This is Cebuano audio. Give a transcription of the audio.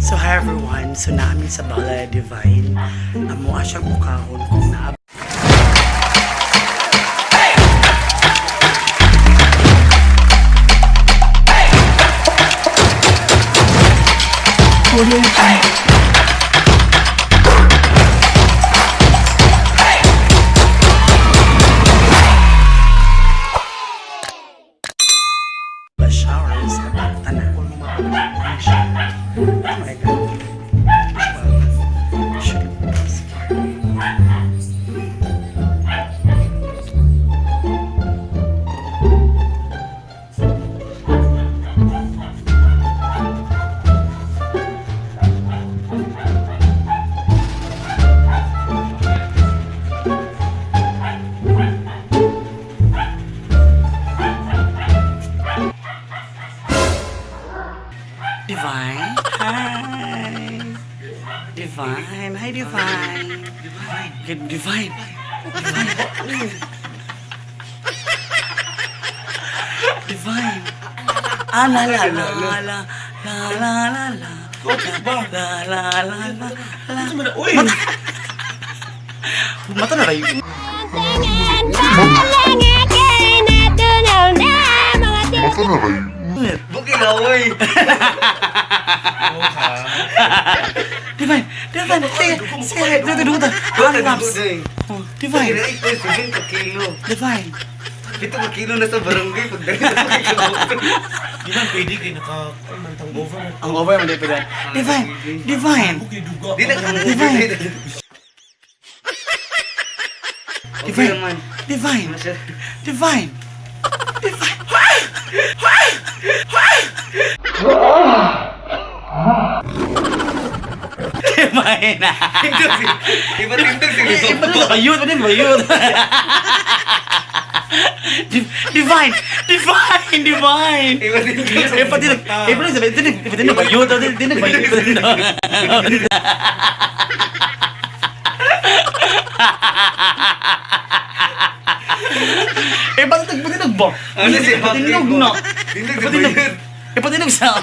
So hi everyone, so naa mi sa balay Divine. Amo siyang mukhaon kung naa ba showers na bata na. Oh my God. 12. Should be. Divine? Hi! Divine. Hi, Divine. Divine. Good, Divine. Divine. Divine. Ah, la la la la la la la la. La la la la la. Uy! Mata na kayo. Bukilaway! Divine. Divine. Say, say hi. Dugo, dugo. Dugo, Paps. Oh, Divine. Divine! Ka kilo. Divine. 7 ka kilo na sa barangay pagdali sa kilo. Di ba pwede kayo naka mantang over na Ang over mo di. Divine. Divine. Okay, duga. Di na Divine. Okay Divine. naman. Divine. Divine. Divine. Divine. Iba tindog si Iba din ba yun? Iba din ba yun? Divine! Divine! Divine! Iba tindog. Iba din, iba din, iba din, iba din ba yun? Iba din ba yun? Iba din Eh, ba't nagpatinog ba? Ano si Patinog na. Tindog si Patinog. Bayot. Eh, patinog sa...